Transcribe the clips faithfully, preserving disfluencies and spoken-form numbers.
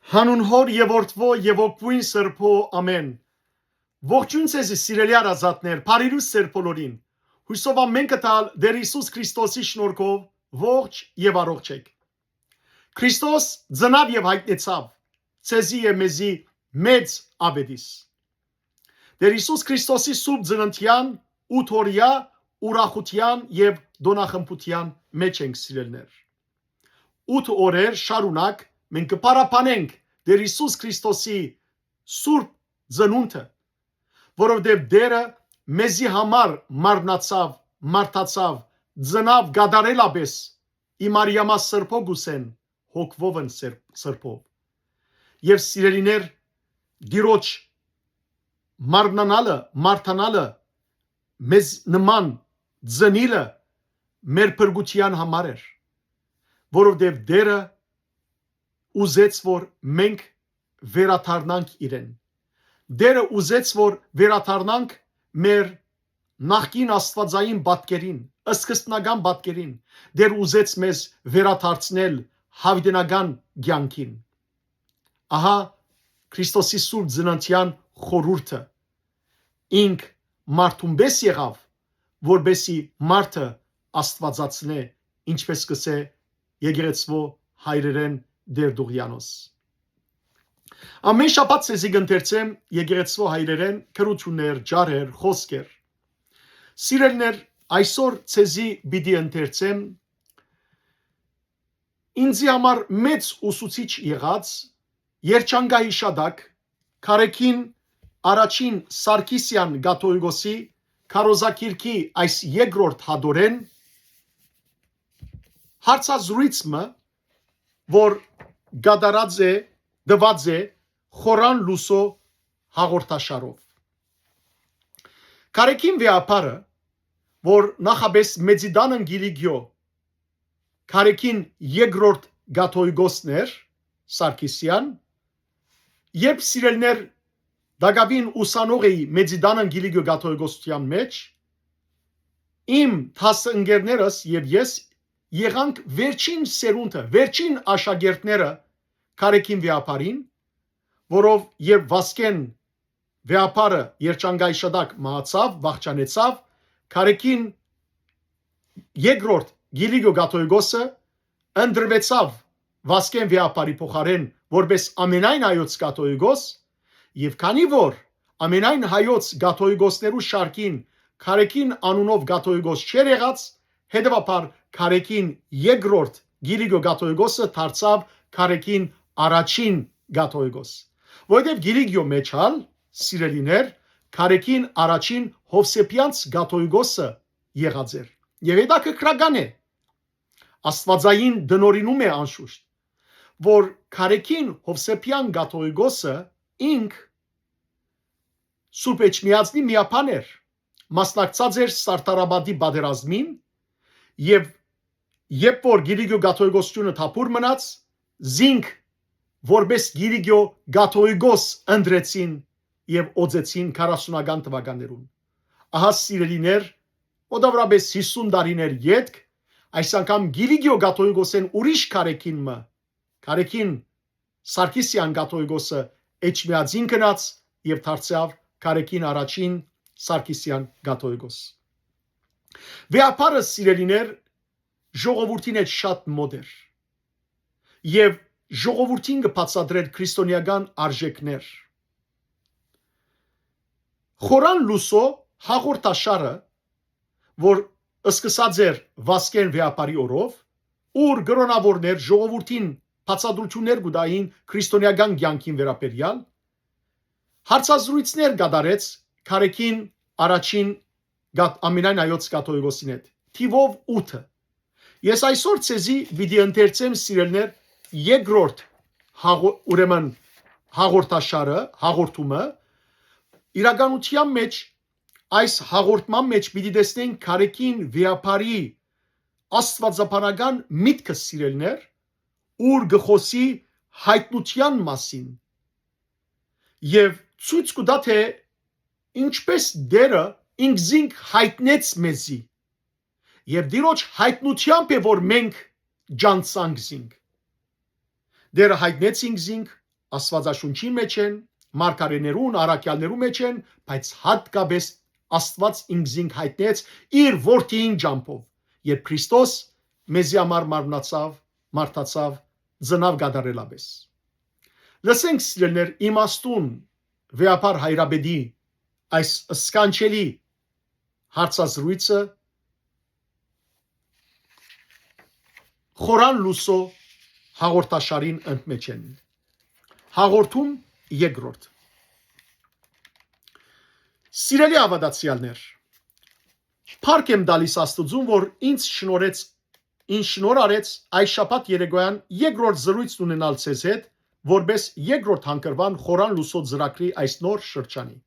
Հանուն Հօր եւ Որդւոյ եւ Հոգւոյն Սրբոյ, ամէն։ Ողջոյն ձեզի, սիրելի հարազատներ, բարի լուսեր բոլորին։ Յուսով ամէնքը տալ Տէր Յիսուս Քրիստոսի շնորհքով ողջ եւ առողջ էք։ Քրիստոս ծնաւ եւ յայտնեցաւ ձեզի եւ մեզի մեծ աւետիս։ Տէր Յիսուս Քրիստոսի սուրբ ծննդեան ութ օրեայ ուրախութեան եւ տօնախմբութեան մէջ ենք, սիրելիներ։ Ութ օրեր շարունակ մենք կը փառաբանենք Տէր Յիսուս Քրիստոսի սուրբ ծնունդը, որովհետեւ Տէրը մեզի համար մարմնացաւ, մարդացաւ, ծնաւ կատարելապէս, ի Մարիամա Սրբոյ կուսեն, հոգւովն սրբով։ Եւ սիրելիներ, Տիրոջ մարմնանալը, մարդանալը, մեզ նման ծնիլը մեր փրկութեան համար էր, որովհետեւ Տէրը ուզեց, որ մենք վերադառնանք իրեն։ Տէրը ուզեց, որ վերադառնանք մեր նախկին աստուածային պատկերին, սկզբնական պատկերին։ Տէրը ուզեց մեզ վերադարձնել յաւիտենական կեանքին։ Ահա Քրիստոսի սուրբ ծննդեան խորհուրդը։ Ինք մարդուն պէս եղաւ, որպէսզի մարդը աստուածացնէ, ինչպէս կ'ըսէ եկեղեցւոյ հայրերէն Տէր Դուղեանոս։ Ամէն շաբաթ ձեզի կ'ընթերցեմ եկեղեցւոյ հայրերէն գրութիւններ, ճառեր, խօսքեր։ Սիրելիներ, այսօր ձեզի պիտի ընթերցեմ ինձի համար մեծ ուսուցիչ եղած, երջանկահիշատակ, Քարեքին առաջին Սարգիսեան կաթողիկոսի քարոզագիրքի այս երկրորդ հատորէն հարցազրույց մը, որ կատարած է, տուած է Խորան լուսոյ հաղորդաշարով։ Քարեքին վեհափառը, որ նախապէս Մեծիտանն Կիլիկիոյ Քարեքին երկրորդ կաթողիկոսն էր, Սարգիսեան, երբ, սիրելիներ, տակաւին ուսանող էի Մեծիտանն Կիլիկիոյ կաթողիկոսութեան մէջ, իմ դասընկերներս եւ ես եղանք վերջին սերունդը, վերջին աշակերտները Քարեքին վեհափառին, որով երբ Վասկեն վեհափառը երջանկայիշատակ մահացաւ, վախճանեցաւ, Քարեքին երկրորդ Կիլիկիոյ կաթողիկոսը ընտրուեցաւ Վասկեն վեհափառի փոխարէն որպէս ամենայն հայոց կաթողիկոս, եւ քանի որ ամենայն հայոց կաթողիկոսներու շարքին Քարեքին անունով կաթողիկոս չէր եղած, հետեւաբար Քարեքին երկրորդ Կիլիկիոյ կաթողիկոսը դարձաւ Քարեքին առաջին կաթողիկոս։ Որովհետեւ Կիլիկիոյ մէջ ալ, սիրելիներ, Քարեքին առաջին Յովսեփեանց կաթողիկոսը եղած էր։ Եւ հետաքրքրական է, աստուածային տնօրինում է անշուշտ, որ Քարեքին Յովսեփեան կաթողիկոսը ինք Սուրբ Էջմիածնի միաբան էր, մասնակցած էր Սարդարապատի պատերազմին եւ երբ որ Կիլիկիոյ կաթողիկոսութիւնը թափուր մնաց, զինք որպէս Կիլիկիոյ կաթողիկոս ընտրեցին եւ օծեցին քառասունական թվականներուն։ Ահա, սիրելիներ, մոտավորապես յիսուն տարիներ ետք, այս անգամ Կիլիկիոյ կաթողիկոսէն ուրիշ Քարեքին մը, Քարեքին Սարգիսեան կաթողիկոսը Էջմիածին գնաց եւ դարձաւ Քարեքին առաջին Սարգիսեան կաթողիկոս։ Վեհափառը, սիրելիներ, ժողովուրդին հետ շատ մոտ էր եւ ժողովուրդին կը բացատրեր քրիստոնեական արժեքներ։ Խորան լուսոյ հաղորդաշարը, որ սկսած էր Վասկեն վեհափառի օրով, ուր կրոնաւորներ ժողովուրդին բացատրութիւններ կու տային քրիստոնեական կեանքին վերաբերեալ, հարցազրույցներ կատարեց Քարեքին առաջին կաթ-, ամենայն հայոց կաթողիկոսին հետ, թիվով ութը։ Ես այսօր ձեզի պիտի ընթերցեմ, սիրելիներ, երկրորդ հաղո-, ուրեմն հաղորդաշարը, հաղորդումը, իրականության մեջ, այս հաղորդման մեջ պիտի տեսնենք Քարեքին վեհափառի աստուածաբանական միտքը, սիրելիներ, ուր կը խօսի յայտնութեան մասին եւ ցոյց կու տայ, թէ ինչպես Տէրը ինքզինք յայտնեց մեզի, եւ Տիրոջ յայտնութեամբ է, որ մենք ջանցանք զինք։ Տէրը յայտնեց ինքզինք, Աստուածաշունչին մէջ են, մարգարէներուն, առաքեալներուն մէջ են, բայց յատկապէս Աստուած ինքզինք յայտնեց իր որդիին ճամբով, երբ Քրիստոս մեզի համար մարմնացաւ, մարդացաւ, ծնաւ կատարելապէս։ Լսենք, սիրելիներ, իմաստուն վեհափառ հայրապետի այս սքանչելի հարցազրոյցը Խորան լուսոյ հաղորդաշարին ընդմէջ են։ Հաղորդում երկրորդ։ Սիրելի հաւատացեալներ, փառք եմ տալիս Աստուծուն, որ ինձ շնորհեց, ինձ շնորհ արեց այս շաբաթ երեկոյան երկրորդ զրոյցն ունենալ ձեզ հետ, որպէս երկրորդ հանգրուան Խորան լուսոյ ծրագրի այս նոր շրջանի։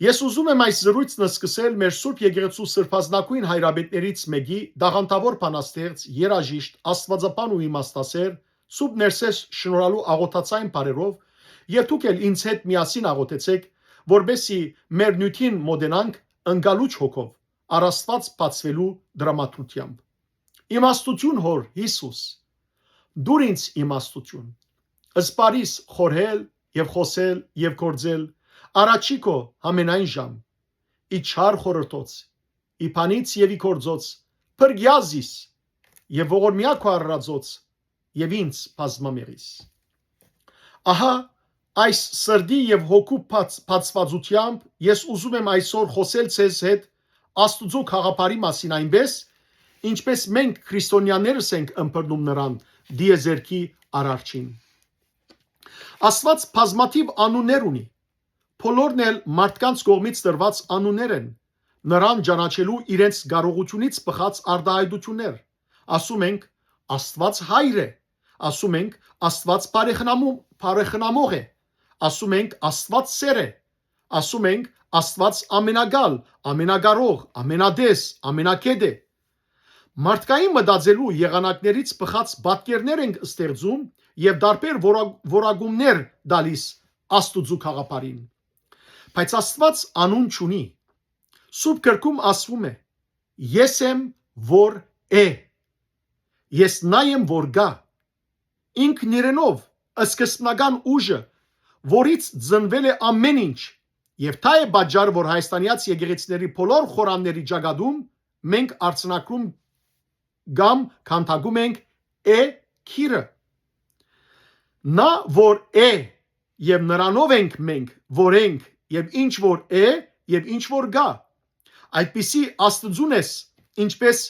Ես ուզում եմ այս զրոյցն սկսել մեր Սուրբ Եկեղեցու սրբազնակոյն հայրապետներից մէկի, տաղանդաւոր բանաստեղծ, երաժիշտ, աստուածաբան ու իմաստասէր, Սուրբ Ներսէս շնորհալու աղօթածային բառերով, եւ դուք էլ ինձ հետ միասին աղօթեցէք, որպէսզի մեր նիւթին մօտենանք ընկալուչ հոգով, առ Աստուած բացուելու տրամադրութեամբ։ Իմաստութիւն, Հօր Յիսուս, տուր ինձ իմաստութիւն, սպառիս խորհել եւ խօսել եւ գործել առաջի քո համենայն ժամ, ի չար խորհրդոց, ի բանից եւ ի գործոց, փրկեա զիս եւ ողորմեա քո արարածոց եւ ինձ բազմամեղիս։ Ահա այս սրտի եւ հոգու բաց-, բացվածությամբ ես ուզում եմ այսօր խօսել ձեզ հետ Աստուծոյ գաղափարի մասին այնպէս, ինչպէս մենք քրիստոնեաներս ենք ըմբռնում նրան դիեզերքի արարչին։ Աստուած բազմաթիւ անուններ ունի, բոլորն էլ մարդկանց կողմից տրուած անուններ են, նրան ճանաչելու իրենց կարողութիւնից բխած արտայայտութիւններ։ Ասում ենք, Աստուած Հայր է, ասում ենք, Աստուած բարեխնամու-, բարեխնամող է, ասում ենք, Աստուած սէր է, ասում ենք, Աստուած ամենակալ, ամենակարող, ամենատես, ամենակետ է։ Մարդկային մտածելու եղանակներից բխած պատկերներ ենք ստեղծում եւ տարբեր որակ-, որակումներ տալիս Աստուծոյ գաղափարին։ Բայց Աստուած անուն չունի։ Սուրբ Գրքում ասվում է. «Ես եմ, որ է։ Ես նա եմ, որ կայ»։ Ինքն իրենով սկզբնական ուժը, որից ծնվել է ամէն ինչ, եւ դա է պատճառը, որ հայաստանեաց եկեղեցիների բոլոր խորանների ճակատում մենք արձանագրում կամ քանդակում ենք Է գիրը։ Նա, որ է, եւ նրանով ենք մենք, որ ենք, եւ ինչ որ է, եւ ինչ որ կայ։ Այդպիսի Աստուծուն ես, ինչպես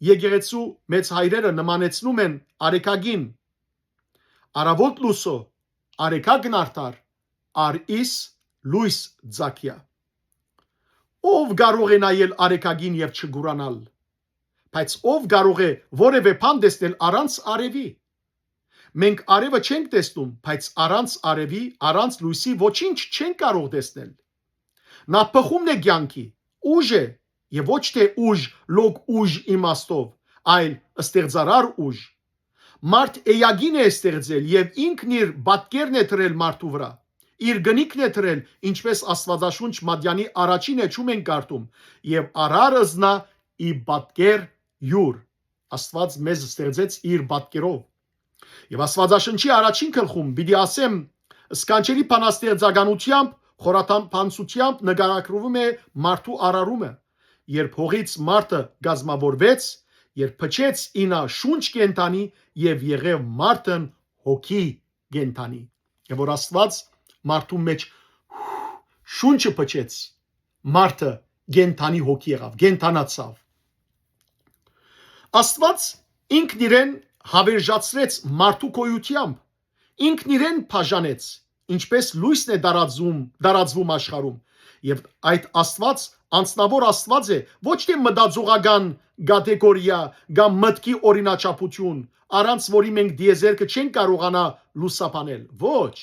եկեղեցու մեծ հայրերը նմանեցնում են արեգակին, առաւոտ լուսոյ, արեգակն արդար, առ իս լոյս ձագեա։ Ո՞վ կարող է նայել արեգակին եւ չկուրանալ։ Բայց ո՞վ կարող է որեւէ բան տեսնել առանց արեւի։ Մենք արեւը չենք տեսնում, բայց առանց արեւի, առանց լոյսի ոչինչ չենք կարող տեսնել։ Նա բխումն է կեանքի, ուժ է, եւ ոչ թէ ուժ, լոկ ուժ իմաստով, այլ ստեղծարար ուժ։ Մարդ էակին է ստեղծել եւ ինքն իր պատկերն է դրել մարդու վրայ։ Իր կնիքն է դրել, ինչպես Աստուածաշունչ Մատեանի առաջին էջում ենք կարդում, եւ արարը զնա ի պատկեր յուր։ Աստուած մեզ ստեղծեց իր պատկերով։ Եւ Աստուածաշնչի առաջին գլխում պիտի ասեմ, սքանչելի բանաստեղծականությամբ, խորաթափանցությամբ նկարագրվում է մարդու արարումը, երբ հողից մարդը կազմավորվեց, երբ փչեց ինա շունչ կենդանի եւ եղեւ մարդն հոգի կենդանի։ Եւ որ Աստուած մարդու մեջ շունչը փչեց, մարդը կենդանի հոգի եղաւ, կենդանացաւ։ Աստուած ինքն իրեն հավերժացրեց մարդու գոյությամբ, ինքն իրեն բաժանեց, ինչպես լոյսն է տարածվում, տարածվում աշխարհում։ Եւ այդ Աստուած անձնաւոր Աստուած է, ոչ թէ մտածողական կատեգորիա կամ մտքի օրինաչափություն, առանց որի մենք դիեզերքը չենք կարողանա լուսաբանել։ Ոչ։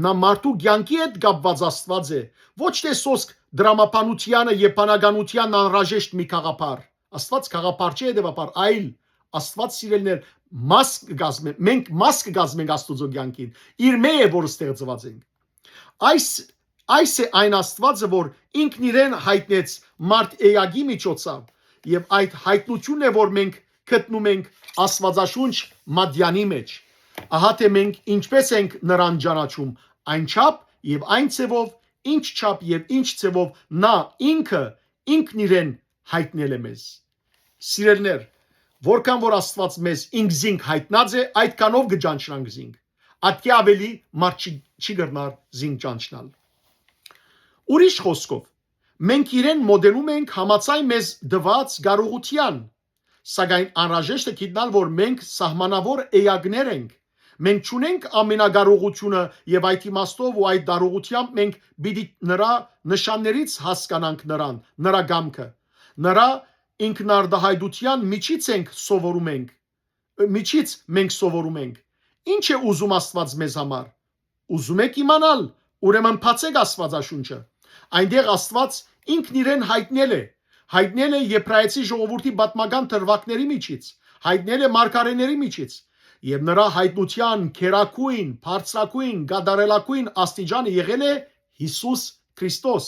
Նա մարդու կեանքի հետ կապուած Աստուած է, ոչ թէ սոսկ դրամաբանությանը եւ բանականությանն անհրաժեշտ մի գաղափար։ Աստուած գաղափար չէ, հետեւաբար, այլ Աստուած, սիրելիներ, մաս կը կազմեն, մենք մաս կը կազմենք Աստուծոյ կեանքին, իր մէ է, որ ստեղծուած ենք։ Այս, այս է այն Աստուածը, որ ինքն իրեն յայտնեց մարդ էակի միջոցով, եւ այդ յայտնությունն է, որ մենք գտնում ենք Աստուածաշունչ Մատեանի մեջ։ Ահա թէ մենք ինչպէս ենք նրան ճանաչում, այն չափ եւ այն ձեւով, ինչ չափ եւ ինչ ձեւով նա ինքը ինքն իրեն յայտնել է մեզ։ Սիրելիներ, որքան որ Աստուած մեզ ինքզինք յայտնած է, այդքանով կը ճանչնանք զինք։ Ատկէ աւելի մարդ չի, չի կրնար զինք ճանչնալ։ Ուրիշ խօսքով, մենք իրեն մօտենում ենք համաձայն մեզ տուած կարողութեան, սակայն անհրաժեշտ է գիտնալ, որ մենք սահմանաւոր էակներ ենք։ Մենք չունենք ամենակարողութիւնը եւ այդ իմաստով ու այդ կարողութեամբ մենք պիտի նրա նշաններից հասկանանք նրան, նրա կամքը, նրա ինքնարտահայտութեան միջից ենք սովորում ենք, միջից մենք սովորում ենք։ Ի՞նչ է ուզում Աստուած մեզ համար։ Ուզում եք իմանալ, ուրեմն բացեք Աստուածաշունչը։ Այնտեղ Աստուած ինքն իրեն յայտնել է, յայտնել է Եբրայեցի ժողովուրդի պատմական դրուագների միջից, յայտնել է մարգարեների միջից, եւ նրա յայտնութեան գերագոյն, բարձրագոյն, կատարելագոյն աստիճանը եղել է Յիսուս Քրիստոս,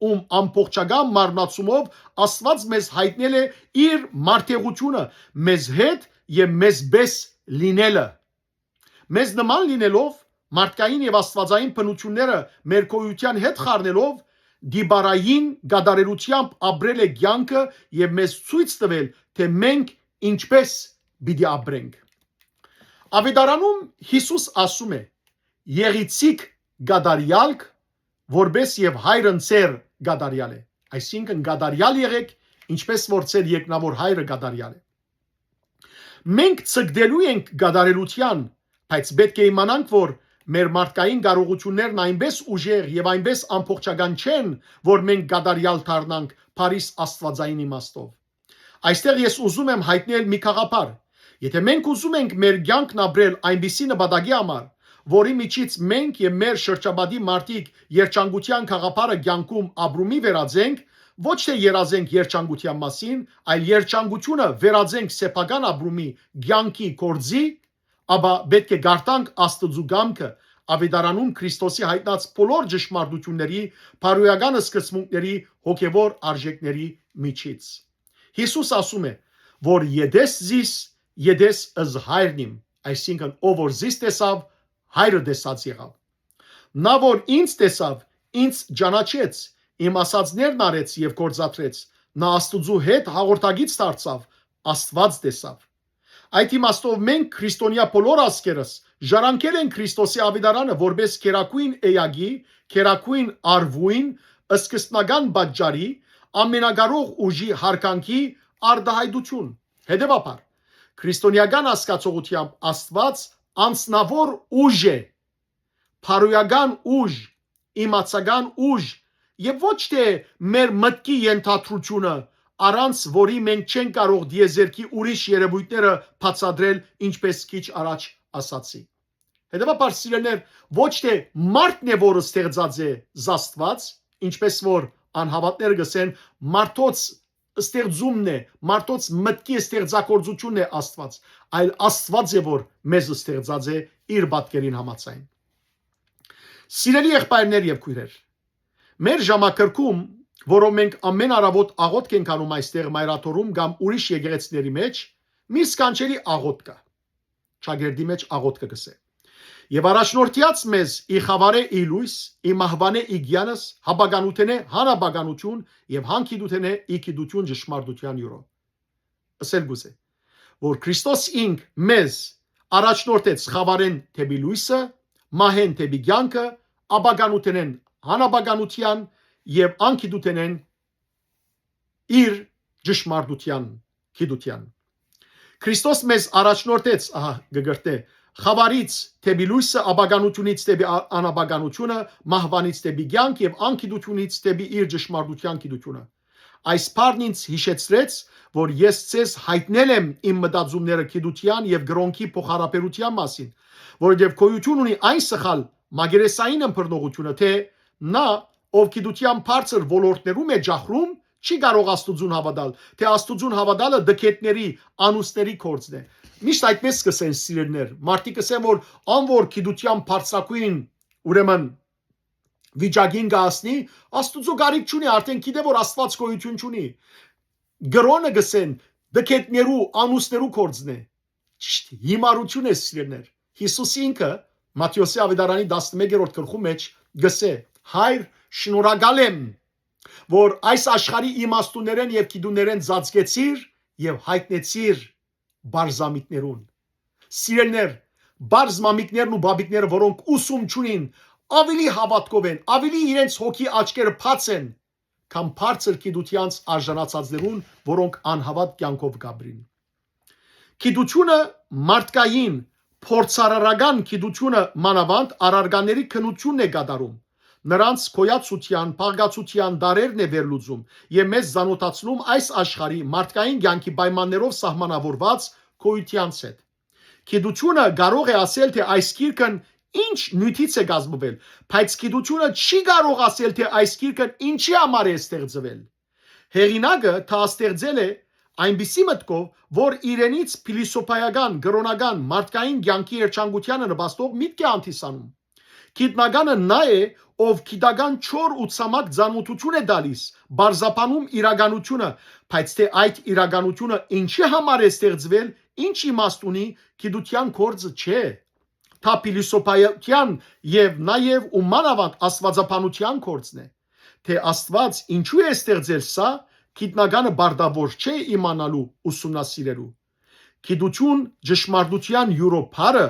ում ամբողջական մարմնացումով Աստուած մեզ յայտնել է իր մարդեղութիւնը, մեզ հետ եւ մեզպէս լինելը։ Մեզ նման լինելով, մարդկային եւ աստուածային բնութիւնները մեր գոյութեան հետ խառնելով, դիպարային կատարելութեամբ ապրել է կեանքը եւ մեզ ցոյց տուել, թէ մենք ինչպէս պիտի ապրենք։ Աւետարանում Յիսուս ասում է. «Եղիցիք կատարեալք, որպէս եւ Հայրն ձեր կատարեալ է»։ Այսինքն, կատարեալ եղէք, ինչպէս որ ձեր երկնաւոր Հայրը կատարեալ է։ Մենք ձգտելու ենք կատարելութեան, բայց պէտք է իմանանք, որ մեր մարդկային կարողութիւններն այնպէս ուժեղ եւ այնպէս ամբողջական չեն, որ մենք կատարեալ դառնանք Փարիս աստուածային իմաստով։ Այստեղ ես ուզում եմ յայտնել մի գաղափար։ Եթե մենք ուզում ենք մեր կեանքն ապրել այնպիսի նպատակի համար, որի միջից մենք եւ մեր շրջապատի մարդիկ երջանկութեան գաղափարը կեանքում ապրումի վերածենք, ոչ թէ երազենք երջանկութեան մասին, այլ երջանկութիւնը վերածենք սեփական ապրումի, կեանքի, գործի, ապա պէտք է կարդանք Աստուծու կամքը, Աւետարանում Քրիստոսի յայտնած բոլոր ճշմարտութիւնների, բարոյական սկզբունքների, հոգեւոր արժեքների միջից։ Յիսուս ասում է, որ «Ետես զիս, ետես ըզ Հայրն իմ», այսինքն՝ ով որ զիս տեսաւ, Հայրը տեսած եղաւ։ Նա որ ինձ տեսաւ, ինձ ճանաչեց, իմ ասածներն արեց եւ գործադրեց, նա Աստուծու հետ հաղորդակից դարձաւ, Աստուած տեսաւ։ Այդ իմաստով մենք, քրիստոնեայ բոլոր ազգերս, ժառանգել ենք Քրիստոսի աւետարանը որպէս գերագոյն էակի, գերագոյն արուին, սկզբնական պատճառի, ամենակարող ուժի յարգանքի արտահայտութիւն։ Հետեւաբար, քրիստոնեական հասկացողութեամբ Աստուած անձնաւոր ուժ է, բարոյական ուժ, իմացական ուժ եւ ոչ թէ մեր մտքի ենթադրութիւնը, առանց որի մենք չենք կարող դիեզերքի ուրիշ երեւոյթները բացատրել, ինչպէս քիչ առաջ ասացի։ Հետեւաբար, սիրելիներ, ոչ թէ մարդն է, որը ստեղծած է Աստուած, ինչպէս որ անհաւատները կ'ըսեն, մարդոց ստեղծումն է, մարդոց մտքի ստեղծագործությունն է Աստուած, այլ Աստուած է, որ մեզ ստեղծած է իր պատկերին համաձայն։ Սիրելի եղբայրներ եւ քոյրեր, մեր ժամակերպում, որով մենք ամէն առաւոտ աղօթք ենք անում այստեղ մայրաթոռում կամ ուրիշ եկեղեցիների մեջ, մի սքանչելի աղօթք կայ, Չագերտի մեջ աղօթքը կ'ըսէ. «Եւ առաջնորդեաց մեզ ի խաւարէ ի լոյս, ի մահուանէ ի կեանս, հապականութենէ հանապականութիւն եւ հանգիտութենէ ի գիտութիւն ճշմարտութեան յուրով»։ Ըսել կ'ուզէ, որ Քրիստոս ինք մեզ առաջնորդեց խաւարէն դէպի լոյսը, մահէն դէպի կեանքը, ապականութենէն հանապականութեան եւ անգիտութենէն իր ճշմարտութեան գիտութեան։ Քրիստոս մեզ առաջնորդեց, ահա, կը կրթէ, խաւարից դէպի լոյսը, ապականությունից դէպի ա-, անապականությունը, մահուանից դէպի կեանք եւ անգիտությունից դէպի իր ճշմարտութեան գիտությունը։ Այս բառն ինձ յիշեցրեց, որ ես ձեզ յայտնել եմ իմ մտածումները գիտութեան եւ կրօնքի փոխհարաբերութեան մասին, որովհետեւ գոյութիւն ունի այն սխալ մակերեսային ըմբռնողությունը, թէ նա, ով գիտութեան բարձր ոլորտներու մէջ ախրում, չի կարող Աստուծուն հաւատալ, թէ Աստուծուն հաւատալը դքեդների, անուսների գործն է։ Միշտ այդպես կ'ըսեն, սիրելիներ, մարդիկ կ'ըսեն, որ ան որ գիտութեան բարձրագոյն, ուրեմն, վիճակին կ'հասնի, Աստուծոյ կարիք չունի, արդեն գիտէ, որ Աստուած գոյութիւն չունի։ Կրօնը, կ'ըսեն, դքեդներու, անուսներու գործն է։ Ճիշդ հիմարութիւն է, սիրելիներ։ Յիսուս ինքը Մատթէոսի աւետարանի տասնմէկերորդ գլխու մէջ կ'ըսէ. «Հայր, շնորհակալ եմ, որ այս աշխարհի իմաստուններէն եւ գիտուններէն ծածկեցիր եւ յայտնեցիր պարզամիտներուն»։ Սիրելիներ, պարզ մամիկներն ու բաբիկները, որոնք ուսում չունին, ավելի հաւատքով են, ավելի իրենց հոգի աչքերը բաց են, քան բարձր գիտութեանց արժանացածներուն, որոնք անհաւատ կեանքով կ'ապրին։ Գիտությունը մարդկային, փորձարարական գիտությունը մանաւանդ առարկաների քննութիւնն է կատարում, նրանց գոյացութեան, բաղկացութեան դարերն է վերլուծում եւ մեզ ծանօթացնում այս աշխարհի մարդկային կեանքի պայմաններով սահմանաւորուած գոյութեանց հետ։ Գիտությունը կարող է ասել, թե այս գիրքն ինչ նիւթից է կազմուել, բայց գիտությունը չի կարող ասել, թե այս գիրքն ինչի համար է ստեղծվել։ Հեղինակը դա ստեղծել է այնպիսի մտքով, որ իրենից փիլիսոփայական, կրօնական, մարդկային կեանքի երջանկութեանը նպաստող միտք է հանդիսանում։ Գիտնականը նա է, ով գիտական չոր ու ցամաք ծանօթութիւն է տալիս, պարզաբանում իրականությունը, բայց թե այդ իրականությունը ինչի համար է ստեղծվել, ինչ իմաստ ունի, գիտութեան գործը չէ։ Դա փիլիսոփայութեան եւ նաեւ ու մանաւանդ աստուածաբանութեան գործն է։ Թե Աստուած ինչու է ստեղծել սա, գիտնականը պարտաւոր չէ իմանալու, ուսումնասիրելու։ Գիտություն ճշմարտութեան յուրոյ բառը,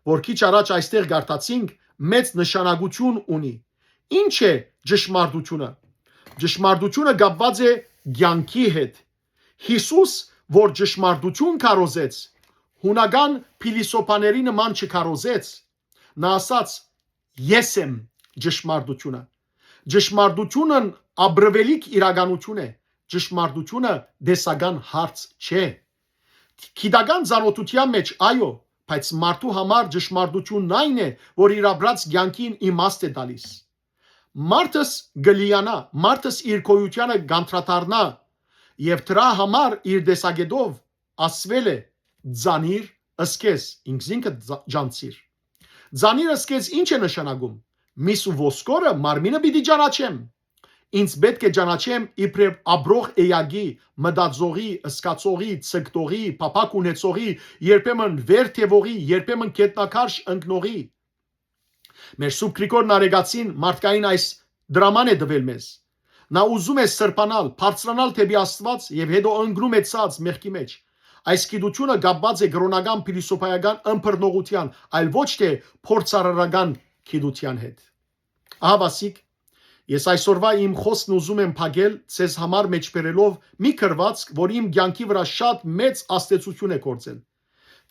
որ քիչ առաջ այստեղ կարդացինք, մեծ նշանակութիւն ունի։ Ի՞նչ է ճշմարտությունը։ Ճշմարտությունը կապուած է կեանքի հետ։ Յիսուս, որ ճշմարտութիւն քարոզեց, յունական փիլիսոփաների նման չքարոզեց։ Նա ասաց. «Ես եմ ճշմարտությունը»։ Ճշմարտությունն ապրուելիք իրականութիւն է։ Ճշմարտությունը տեսական հարց չէ։ Գիտական ծանօթութեան մէջ, այո, բայց մարդու համար ճշմարտությունն այն է, որ իր ապրած կեանքին իմաստ է տալիս։ Մարդս կը լիանայ, մարդս իր գոյութեանը կ'անդրադառնայ, եւ դրա համար իր տեսակէտով ասուել է. «Ձանիր ըսկես, ինքզինքը ձա-, ջանցիր»։ «Ձանիր ըսկես» ի՞նչ է նշանակում։ Միս ու ոսկորը մարմինը պիտի ճանաչեմ։ Ինձ պէտք է ճանաչեմ իբրեւ ապրող էակի, մտածողի, ըսկացողի, ցկտողի, փափաք ունեցողի, երբեմն վեր թեւողի, երբեմն գետնաքարշ ընկնողի։ Մեր Սուրբ Գրիգոր Նարեկացին մարդկային այս դրաման է տուել մեզ։ Նա ուզում է սրբանալ, բարձրանալ դէպի Աստուած եւ հետո ընկնում է ցած մեղքի մէջ։ Այս գիտությունը կապուած է կրօնական փիլիսոփայական ըմբռնողութեան, այլ ոչ թե փորձարարական գիտութեան հետ։ Ահա, Վասիկ, ես այսօրուա իմ խօսքն ուզում եմ փակել ձեզ համար մէջբերելով մի գրուածք, որ իմ կեանքի վրայ շատ մեծ ազդեցութիւն է գործել։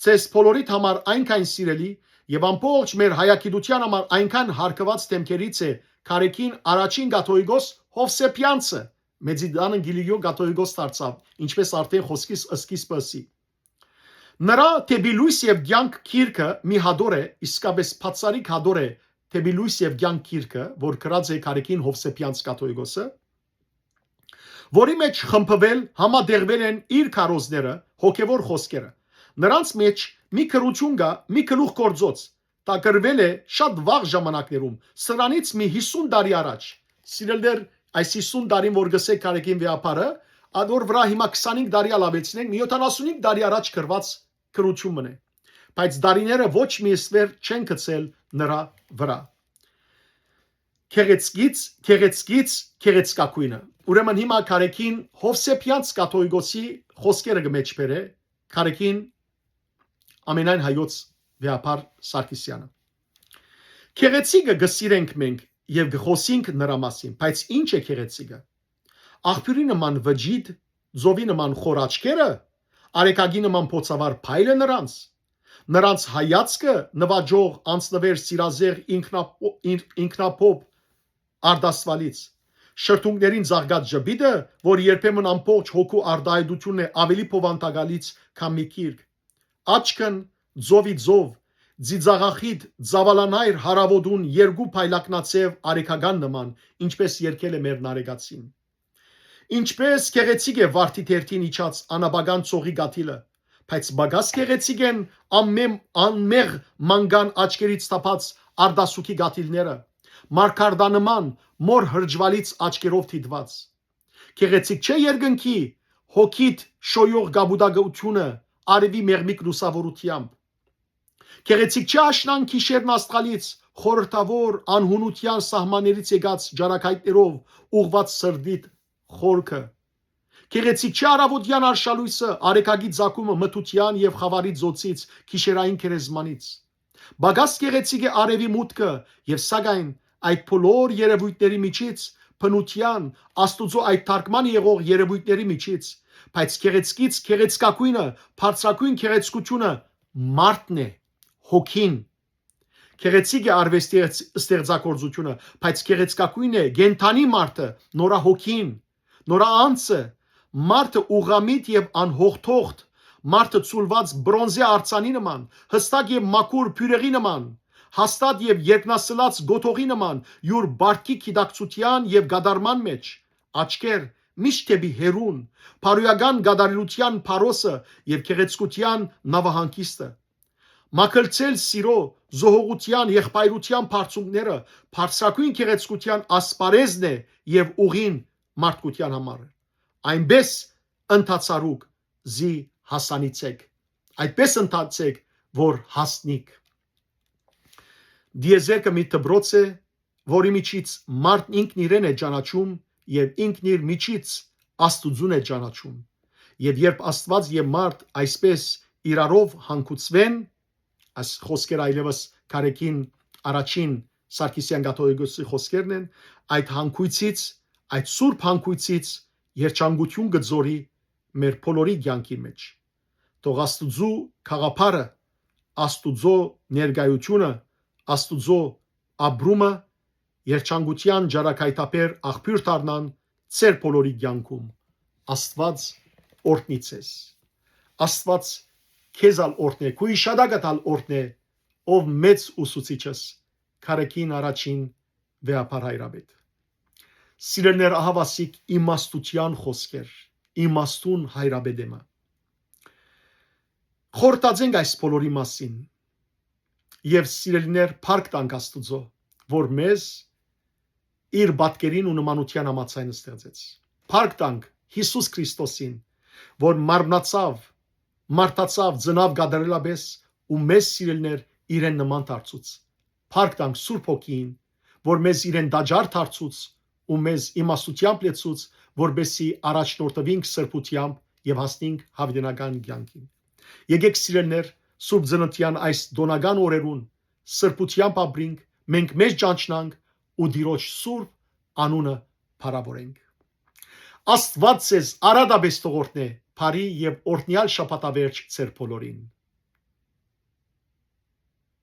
Ձեզ բոլորիդ համար այնքան սիրելի եւ ամբողջ մեր հայագիտութեան համար այնքան հարգուած դէմքերից է Գարեգին առաջին կաթողիկոս Յովսեփեանցը, Մեծիդանն Կիլիկիոյ կաթողիկոս դարձաւ, ինչպես արդէն խօսքիս սկիզբը ըսի։ Նրա «Դէպի լոյս եւ կեանք» գիրքը մի հատոր է, իսկապէս բացառիկ հատոր է «Դէպի լոյս եւ կեանք» գիրքը, որ գրած է Գարեգին Յովսեփեանց կաթողիկոսը, որի մէջ խմբուել, համատեղուել են իր քարոզները, հոգեւոր խօսքերը։ Նրանց մէջ մի գրութիւն կայ, մի գլուխգործոց, դա գրուել է շատ վաղ ժամանակներում, սրանից մի յիսուն տարի առաջ։ Սիրելիներ, այս յիսուն տարին, որ կ'ըսէ Գարեգին վեհափառը, ադոր վրայ հիմա քսանհինգ տարի ալ աւելցնենք, մի յոթանասունհինգ տարի առաջ գրուած գրութիւն մըն է։ Բայց տարիները ոչ մի ստվեր չեն գցել նրա վրայ։ Գեղեցկից, գեղեցկից, գեղեցկագոյնը։ Ուրեմն հիմա Գարեգին Յովսեփեանց կաթողիկոսի խօսքերը կը մէջբերէ Գարեգին ամենայն հայոց վեհափառ Սարգսեանը։ Գեղեցիկը կը սիրենք մենք եւ կը խօսինք նրա մասին, բայց ի՞նչ է գեղեցիկը։ Աղբիւրի նման վճիտ, ծովի նման խոր աչքերը, արեգակի նման փոցավառ փայլը նրանց, նրանց հայացքը նուաճող անձնվեր սիրազեղ ինքնապո-, ինք-, ինքնափոփ արտասվալից, շրթունքներին զաղկած ժպիտը, որ երբեմն ամբողջ հոգու արտահայտությունն է ավելի բովանդակալից, քան մի գիրք, աչքն, ծովի ծով, ծիծաղախիտ, ծաւալանայր հարաւոտուն երկու փայլակնաձեւ արեգական նման, ինչպես երգել է մեր Նարեկացին։ Ինչպես գեղեցիկ է վարդի թերթին իջած անապական ծովի կաթիլը, բայց պակաս գեղեցիկ են ամեն անմեղ մանկան աչքերից թափած արտասուքի կաթիլները, մարգարտանման մոր հրճվալից աչքերով դիտված։ Գեղեցիկ չէ՞ երկնքի հոգիդ շոյող կապուտակությունը արեւի մեղմիկ լուսաւորութեամբ։ Գեղեցիկ չի աշնան գիշերն աստղալից, խորհրդավոր անհունության սահմաններից եկած ճարակայտներով ուղղված սրդիդ խորքը։ Գեղեցիկ չի առավոտեան արշալոյսը, արեգակի ձագումը մթության եւ խաւարի ծոցից, գիշերային գերեզմանից։ Պակաս գեղեցիկ է արեւի մուտքը, եւ սակայն այդ բոլոր երևույթների միջից, բնության, Աստուծոյ այդ թարգման եղող երևույթների միջից, բայց գեղեցկից գեղեցկագոյնը, բարձրագոյն գեղեցկությունը մարդն է, հոգին։ Գեղեցիկ է արուեստի ստեղծագործությունը, բայց գեղեցկագոյն է կենդանի մարդը, նորա հոգին, նորա անձը, մարդը ուղղամիտ եւ անհողթողթ, մարդը ցուլված բրոնզե արձանի նման, յստակ եւ մաքուր բիւրեղի նման, հաստատ եւ երկնասլաց կոթողի նման, յուր բարքի գիտակցութեան եւ կատարման մէջ, աչքեր միշտ դէպի հեռուն, բարոյական կատարելութեան փարոսը եւ գեղեցկութեան նաւահանգիստը։ Մաքրցել սիրո, զոհողութեան, եղբայրութեան բարձունքները բարձրագոյն գեղեցկութեան ասպարէզն է եւ ուղին մարդկութեան համար։ Այնպէս ընթացարուք զի հասանիցէք, այդպէս ընթացէք, որ հասնիք։ Դիեզերքը մի դպրոց է, որի միջից մարդն ինքն իրեն է ճանաչում եւ ինքն իր միջից Աստուծուն է ճանաչում։ Եւ երբ Աստուած եւ մարդ այսպէս իրարով հանգուցուեն, այս խոսքերը այլեւս Գարեգին առաջին Սարգսեան կաթողիկոսի խոսքերն են, այդ հանգույցից, այդ սուրբ հանգույցից երջանկութիւն կը ձորի մեր բոլորի կեանքի մէջ։ Թող Աստուծոյ գաղափարը, Աստուծոյ ներկայութիւնը, Աստուծոյ ապրումը երջանկութեան ճառագայթաբեր աղբիւր դառնան ձեր բոլորի կեանքում։ Աստուած օրհնի ձեզ։ Աստուած քեզ ալ օրհնէ, քու իշատակդ ալ օրհնէ, ով մեծ ուսուցիչս, Գարեգին առաջին վեհափառ հայրապետ։ Սիրելիներ, ահա վասիկ իմաստութեան խօսքեր, իմաստուն հայրապետը մը։ Խորհրդածենք այս բոլորի մասին եւ, սիրելիներ, փառք տանք Աստուծոյ, որ մեզ իր պատկերին ու նմանութեան համաձայն ստեղծեց։ Փառք տանք Յիսուս Քրիստոսին, որ մարմնացաւ, մարդացաւ, ծնաւ կատարելապէս ու մեզ, սիրելիներ, իրեն նման դարձուց։ Փառք տանք Սուրբ Հոգիին, որ մեզ իրեն տաճար դարձուց ու մեզ իմաստութեամբ լեցուց, որպեսզի առաջնորդուինք սրբութեամբ եւ հասնենք յաւիտենական կեանքին։ Եկէք, սիրելիներ, Սուրբ Ծննդեան այս տօնական օրերուն սրբութեամբ ապրինք, մենք մեզ ճանչնանք ու Տիրոջ սուրբ անունը փառաւորենք։ Աստուած ձեզ արատապէս թող օրհնէ, բարի եւ օրհնեալ շաբաթավերջ ձեր բոլորին։